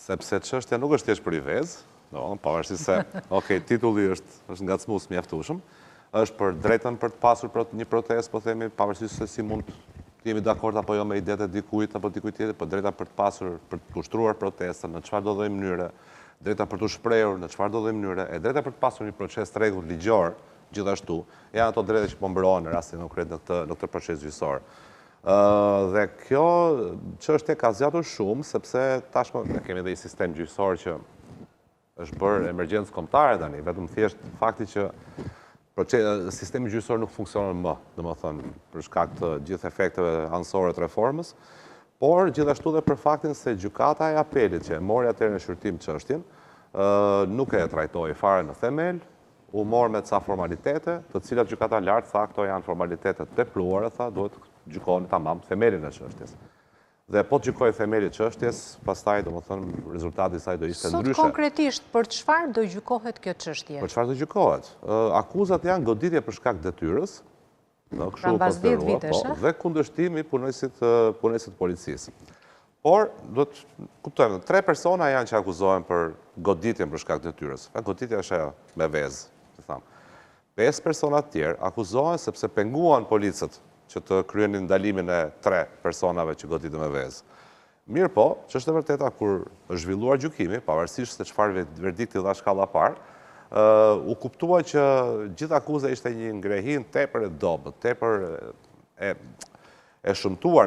Sepse çështja nuk është thjesht për një vezë, domethënë pavarësisht se, ok, titulli është është ngacmues mjaftueshëm, është për drejtën për të pasur një protestë, po themi, pavarësisht se si mund të jemi dakord apo jo me idetë e dikujt apo dikujt tjetër, po drejta për të pasur, për të ushtruar protestën në çfarëdo lloj mënyre, drejta për t'u shprehur në çfarëdo lloj mënyre, e drejta për të pasur një proces të rregullt ligjor, gjithashtu, janë ato drejta që po mbrohen në rastin konkret në këtë proces gjyqësor. Dhe kjo çështje ka zgjatur shumë, sepse tashmë ne kemi dhe një sistem gjyqësor që është bërë emergjencë kombëtare tani, vetëm thjesht fakti që sistemi gjyqësor nuk funksionon më, domethënë, për shkak të gjithë efekteve anësore të reformës, por gjithashtu dhe për faktin se gjykata e apelit që e mori atëherë në shqyrtim çështjen, nuk e trajtoi fare në themel, u mor me ca formalitete, të cilat gjykata e lartë tha këto janë formalitete të tepruara, tha, duhet të gjykoni tamam themelin e çështjes. Dhe po të gjykoj themelin e çështjes, pastaj domethënë rezultati i saj do ishte ndryshe. Sot konkretisht për çfarë do gjykohet kjo çështje? Për çfarë do gjykohet? Akuzat janë goditje për shkak detyrës, në kështu pra konsiderua, po, dhe kundërshtimi punonjësit punonjësit të policisë. Por, do të kuptojmë, tre persona janë që akuzohen për goditjen për shkak detyrës. Pra, goditja është ajo me vezë, të thamë. Pesë persona të tjerë akuzohen sepse penguan policët që të kryenin ndalimin e tre personave që goditën me vezë. Mirëpo, që është e vërteta kur është zhvilluar gjykimi, pavarësisht se çfarë verdikti dha shkalla e parë, u kuptua që gjithë akuza ishte një ngrehinë tepër e dobët, tepër e shëmtuar.